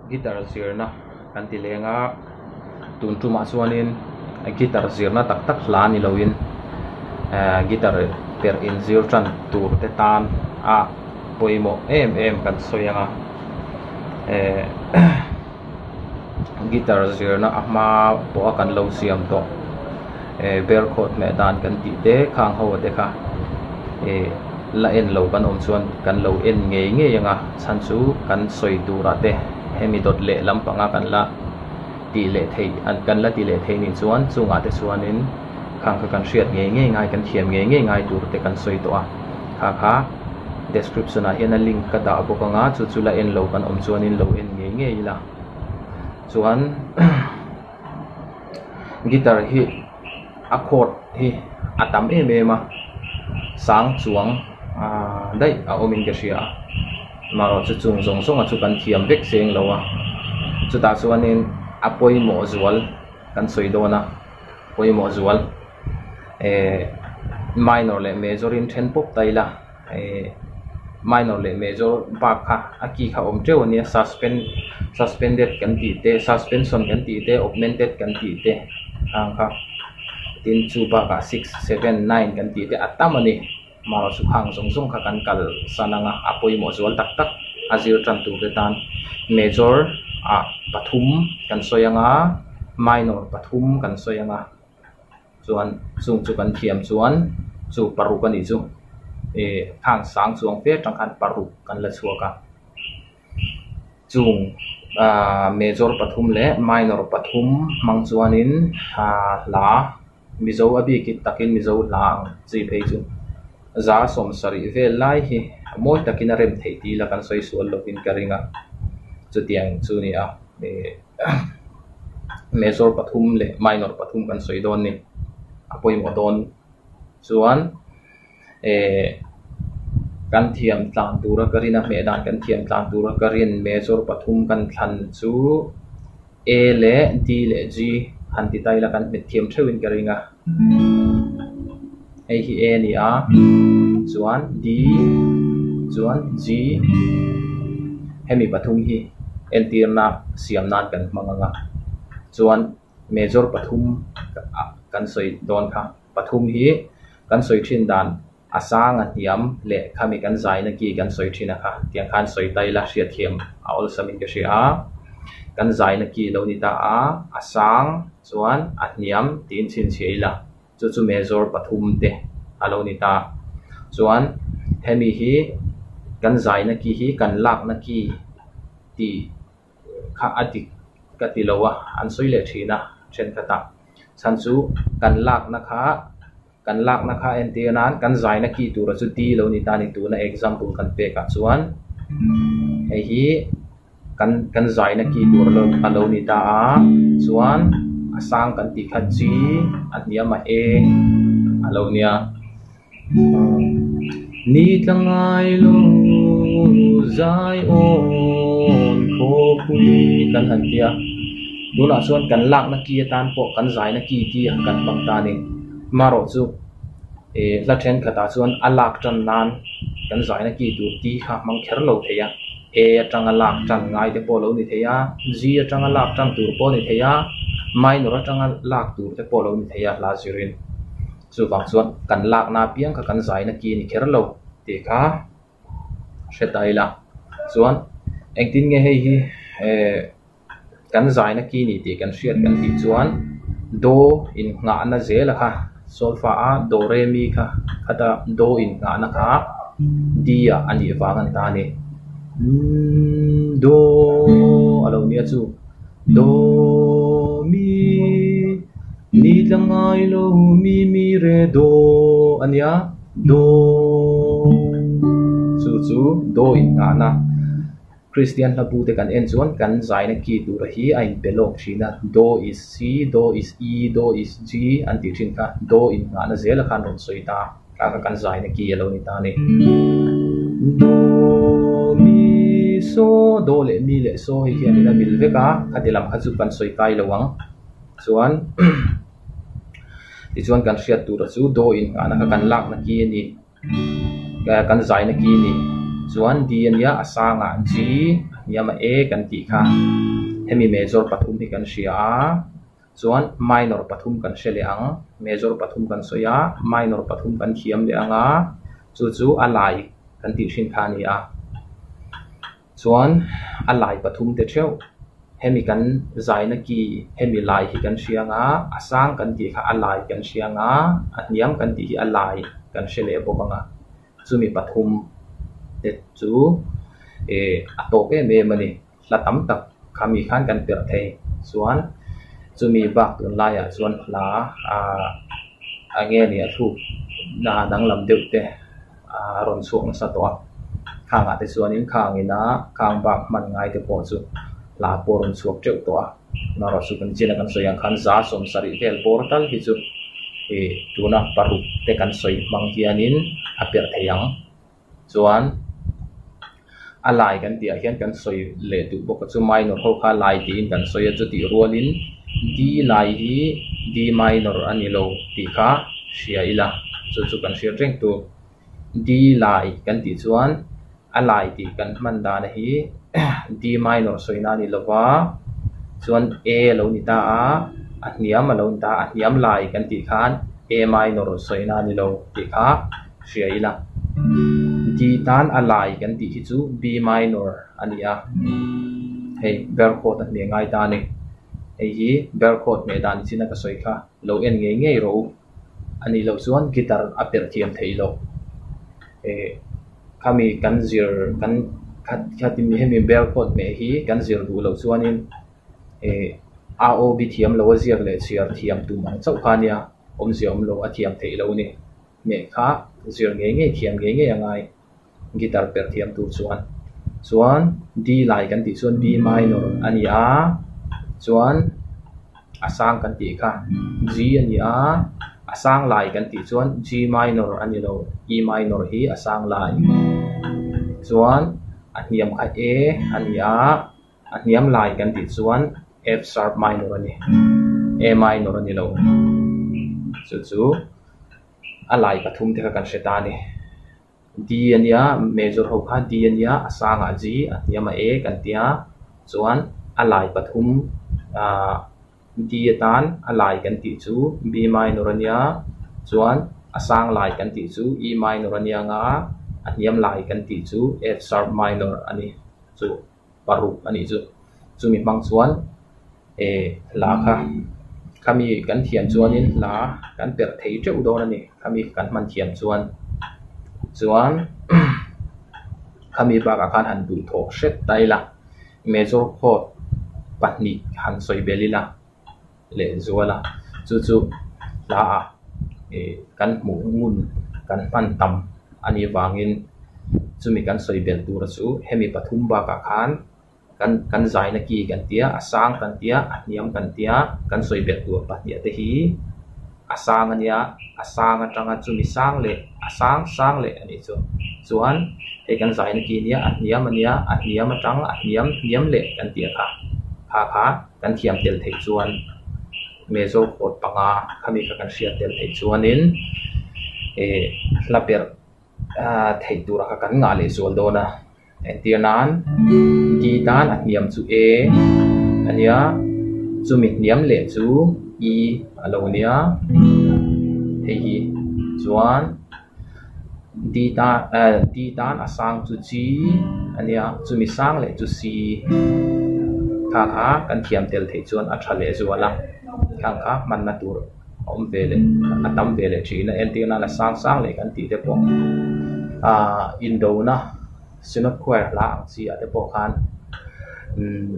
Guitar zirna kan ti leng a tun tumah chuanin guitar zirna tak tak hla ni loin ehh guitar perh inzir tan tur te tan a pawimawh em em kan sawi ang a ehh guitar zirna a hma pawha kan lo siam tawh ehh ber khawt hmeh dan kan tih te khang ho te kha ehh la en lo kan awm chuan kan lo en ngei ngei ang a chhan chu kan sawi turah te hemi dawt leh lampanga kan la tih leh theih kan la ti leh theih nih chuan chungah te chuanin khang kha kan hriat ngei ngei ngai kan thiam ngei ngei ngai tur te kan sawi tawh a kha kha description ah hian a link ka dah bawk ang a chu chu la en lo kan awm chuanin lo en ngei ngei ila chuan guitar hi a chord hi a tam em em a sang chuang ahh daih a awmin ka hria a amaherawhchu chung zawng zawng a chu kan thiam vek seng lo a chutah chuanin a pawimawh zual kan sawi dawn a pawimawh zual ehh minor leh major in then pawp ta ila ehh minor leh major bak kha a key kha a awm teuh a nia suspend suspended kan tih te suspension kan tih te augmented kan tih te ang kha tin chu bakah six seven nine kan tih te a tam a ni amaherawhchu khang zawng zawng kha kan kal san ang a a pawimawh zual tak tak a zir tan tur te tan major ah pathum kan sawi ang a minor pathum kan sawi ang a. Chuan chung chu kan thiam chuan chu paruk a nih chu ih khang sang chuang fe atang khan paruk kan la chhuak a chung ah major pathum leh minor pathum hmang chuanin ah hla mizo a bik takin mizo hla ang chi phei chu za sawmsarih vel lai hi mawi takin a rem theih tih ila kan sawi sual lovin ka ring a chutiang chu a ni a ih. Major pathum leh minor pathum kan sawi dawn ni a pawimawh dawn chuan eh kan thiam tlan tura ka rin a hmeh dan kan thiam tlan tura ka rin major pathum kan thlan chu A leh D leh G han ti ta ila kan hmet thiam theuhin ka ring a hei hi A a ni a chuan D chuan G hemi pathum hi entirna siam nan kan hmang ang a chuan major pathum kan sawi dawn kha pathum hi kan sawi thin dan a sang a hniam leh khami kan zaina ki kan sawi thin a kha tiang khan sawi ta ila hriatthiam a awlsam in ka hria a kan zaina ki lo ni ta a a sang chuan a hniam tiin chhinchhiah ila chu chu major pathum te a lo ni ta chuan hemi hi kan zaina ki hi kan lakna ki tih kha a dik ka ti lo a an sawi leh thin a thenkhatah chhan chu kan lakna kha. Kan lakna kha entir nan kan zaina ki tura chu D lo ni ta a ni tuna example kan pekah chuan hei hi kan kan zaina ki tur lo a lo ni ta a chuan a sang kan tih kha G a hniam a A a lo nia ni tla ngai lo zai awn khawpui kan han ti a. Tunah chuan kan lakna ki atan pawh kan zaina ki ti a kan hmang ta a ni. Marawh chu eh hla thenkhatah chuan a lak tan nan kan zaina ki tur ti kha hmang kher lo thei a, A atanga lak tan ngai te pawh a lo ni thei a, G atanga lak tan tur pawh a ni thei a, minor atanga lak tur te pawh a lo ni thei a hla zirin. Chuvang chuan kan lakna apiang kha kan zaina ki a ni kher lo tih kha. Hre ta ila chuan engtin nge hei hi eh kan zaina ki ni tih kan hriat kan tih chuan do innghahna zela kha solfa a do re mi kha khata do innghahna kha D ah a nih vang a ni ta a ni do a lo nia chu do mi ni tla ngai lo mi mi re do a nia. Do chu chu do innghahna Kristian hla bu te kan en chuan kan zaina ki tura hi a inpe lawk thin a, do is C, do is E, do is G an tih thin kha do innghahna zela khan rawn sawi ta a, kha kan zaina ki a lo ni ta a ni. Do mi so do leh mi leh so hei hian in a mil vek a, khati lam kha chu kan sawi kai lo ang chuan. Tichuan kan hriat tura chu do innghahna kha kan lakna ki a ni, kan zaina ki a ni. Chuan D a nia a sangah G, a hniam a A kan tih kha hemi major pathum hi kan hria a, chuan minor pathum kan hre leh ang, major pathum kan sawi a, minor pathum kan thiam leh ang a, chu chu a lai kan tih thin kha a ni a. Chuan a lai pathum te theuh hemi kan zaina ki hemi lai hi kan hria ang a, a sang kan tih kha a lai kan hria ang a, a hniam kan tih hi a lai kan hre leh bawk ang a, chumi pathum te chu eh a tawk em em a ni. Hla tam tak kha mi khan kan perh thei chuan chumi bak tunlaiah chuan hla ah a nge ni a thluk na danglam deuh te a rawn chhuak nasa tawh a, khangah te chuanin khang ina khang bak hman ngai te pawh chu hla pawh a rawn chhuak teuh tawh a, amaherawh chu kan chin a kan sawi ang khan 70% vel bawr tal hi chu ih tuna paruk te kan sawi hmang hianin a perh thei ang chuan a lai kan tih ah hian kan sawi leh duh bawk a chu minor ho kha lai tiin kan sawi a chutih rualin D lai hi D minor a ni lo tih kha hria ila chu chu kan hriat reng tur D lai kan tih chuan a lai tih kan hman dan hi D minor sawina a ni lo va chuan A a lo ni ta a a hniam a lo ni ta a a hniam lai kan tih khan A minor sawina a ni lo tih kha hria ila. D tan a lai kan tih hi chu B minor a ni a, hei ber chord a hmeh ngai ta a ni. Hei hi ber chord hmeh dan chin a ka sawi kha lo en ngei ngei rawh u. A nih loh chuan guitar a perh thiam theih loh. Eh khami kan zir kan khati hemi ber chord hmeh hi kan zir duh loh chuanin eh a aw bi thiam lo a ziak leh chhiar thiam tum ang chauh kha a nia awmzia awm lo a thiam theih loh a ni. Hmeh kha zir ngei ngei thiam ngei ngei a ngai guitar perh thiam tur chuan. Chuan D lai kan tih chuan B minor a ni a, chuan a sang kan tih kha G a ni a, a sang lai kan tih chuan G minor a ni lo, E minor hi a sang lai. Chuan a hniam kha A a ni a, a hniam lai kan tih chuan F sharp minor a ni, A minor a ni lo. Chu chu a lai pathum te kha kan hre ta a ni. D a nia, major ho kha D a nia, a sangah G, a hniamah A kan ti a, chuan a lai pathum ah D atan a lai kan tih chu B minor a nia, chuan a sang lai kan tih chu E minor a nia nga, a hniam lai kan tih chu F sharp minor a ni chu. Paruk a nih chu. Chumi hmang chuan eh hla kha khami kan thiam chuanin hla kan perh thei teuh dawn a ni. Khami kan hman thiam chuan chuan khami bakah khan han duhthawh hret ta ila major chord pahnih han sawi belh ila leh zual a chu chu hla ah ih kan hmuh ngun kan hman tam a nih vangin chumi kan sawi belh tura chu hemi pathum bakah khan kan kan zaina ki kan tia a sang kan tia a hniam kan tia kan sawi belh tur pahnih te hi a sang a nia a sang atanga chumi sang leh a sang sang leh a nih chu chuan hei kan zaina ki nia a hniam a nia a hniam atang a hniam hniam leh kan tih a kha kha kha. Kan thiam tel theih chuan Major chord panga khami kha kan hriat tel theih chuanin eh hla perh theih tura kha kan ngah leh zual dawn a. Entir nan D tan a hniam chu A a nia, chumi hniam leh chu E a lo nia hei hi chuan D tan D tan a sang chu G a nia chumi sang leh chu C kha kha kan thiam tel theih chuan a tha leh zual a khang kha hmanna tur a awm ve leh a tam ve leh thin a entir nan a sang sang leh kan tih te pawh ahh indona synod choir hla ang chi ah te pawh khan umm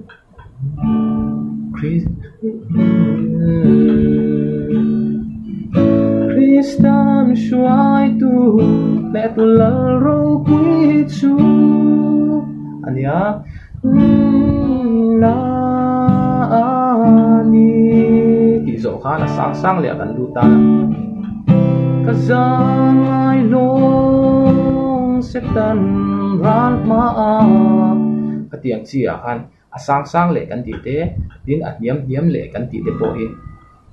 Kristan hruaitu hmehtu lal ropui chu a nia la a ni tih zawh khan a sang sang leh a kan lut tan a ka zangai lawng setan ral hmaah khatiang chi ah khan. A sang sang leh kan tih te, tin a hniam hniam leh kan tih te pawh hi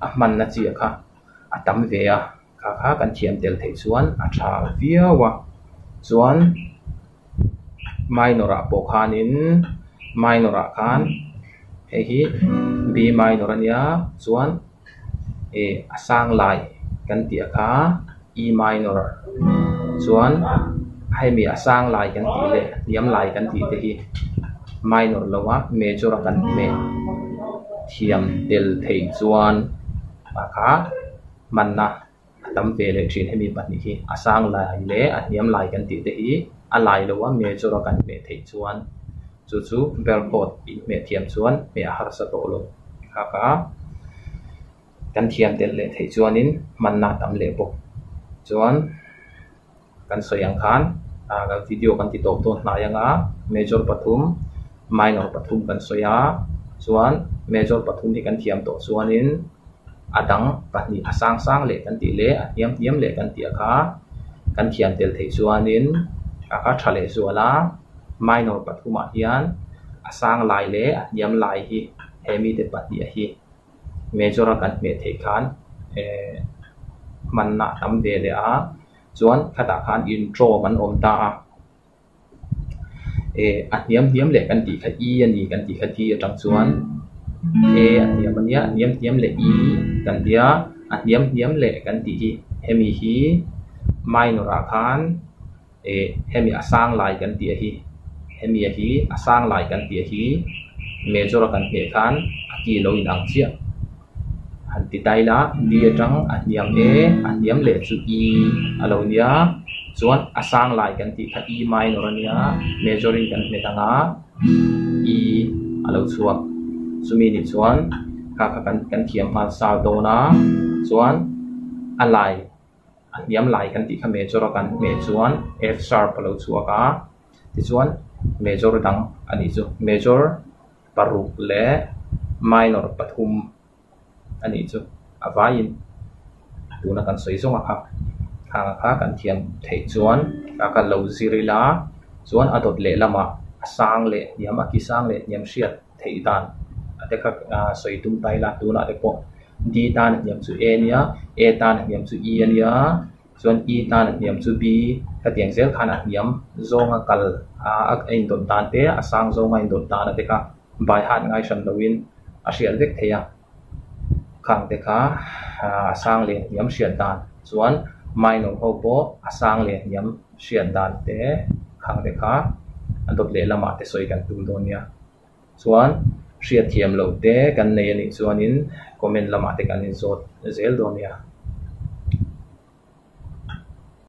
a hmanna chiah kha a tam ve a, kha kha kan thiam tel theih chuan a tha viau a. Chuan minor ah pawh khanin Minor ah khan hei hi B minor a nia chuan eh a sang lai kan tih a kha E minor chuan hemi a sang lai kan tih leh hniam lai kan tih te hi minor lo a major a kan hmeh thiam tel theih chuan a kha hmanna a tam ve leh thin hemi pahnih hi a sang lai leh a hniam lai kan tih te hi a lai lo a major a kan hmeh theih chuan chu chu ber chord in hmeh thiam chuan hmeh a harsa tawh lo kha kha kan thiam tel leh theih chuanin hmanna a tam leh bawk chuan kan sawi ang khan ah video kan ti tawp dawn hnai anga major pathum minor pathum kan sawi a chuan major pathum hi kan thiam tawh chuanin a dang pahnih a sang sang leh kan tih leh a hniam hniam leh kan tih a kha kan thiam tel theih chuanin a kha tha leh zual a minor pathumah hian a sang lai leh a hniam lai hi he mite pahnih hi. Major a kan hmeh theih khan eh hmanna a tam ve leh a chuan khatah khan intro an awm ta a eh a hniam hniam leh kan tih kha e a ni kan tih kha d atang chuan a a hniam a nia a hniam hniam leh e kan tia a hniam hniam leh kan tih hi hemi hi minor ah khan eh hemi a sang lai kan tih a hi hemi a hi a sang lai kan tih a hi major a kan hmeh khan a ki lo inang chiah han ti ta ila D atang a hniam e a hniam leh chu E a lo nia chuan a sang lai kan tih kha E minor a nia major in kan hmet ang a E a lo chhuak chumi nih chuan kha kha kan kan thiam nghal sar dawn a chuan a lai. A hniam lai kan tih kha major a kan hmeh chuan F sharp a lo chhuak a, tichuan major dang a nih chu major paruk leh minor pathum a nih chu a vaiin tuna kan sawi zawng a kha khang a kha kan thiam theih chuan a ka lo zir ila chuan a dawt leh lamah a sang leh hniam a ki sang leh hniam hriat theih dan a te kha sawi tum ta ila tunah te pawh D tan a hniam chu A nia A tan a hniam chu E a nia chuan E tan a hniam chu B khatiang zel khan a hniam zawnga kal a a indawt dan te a sang zawnga indawt dan a te kha by heart ngai hran loin a hriat vek thei a khang te kha a sang leh hniam hriat dan chuan minor ho pawh a sang leh hniam hriat dan te khang te kha a dawt leh lamah te sawi kan tum dawn nia. Chuan hriatthiam loh te kan nei a nih chuanin comment lamah te kan inzawt zel dawn nia.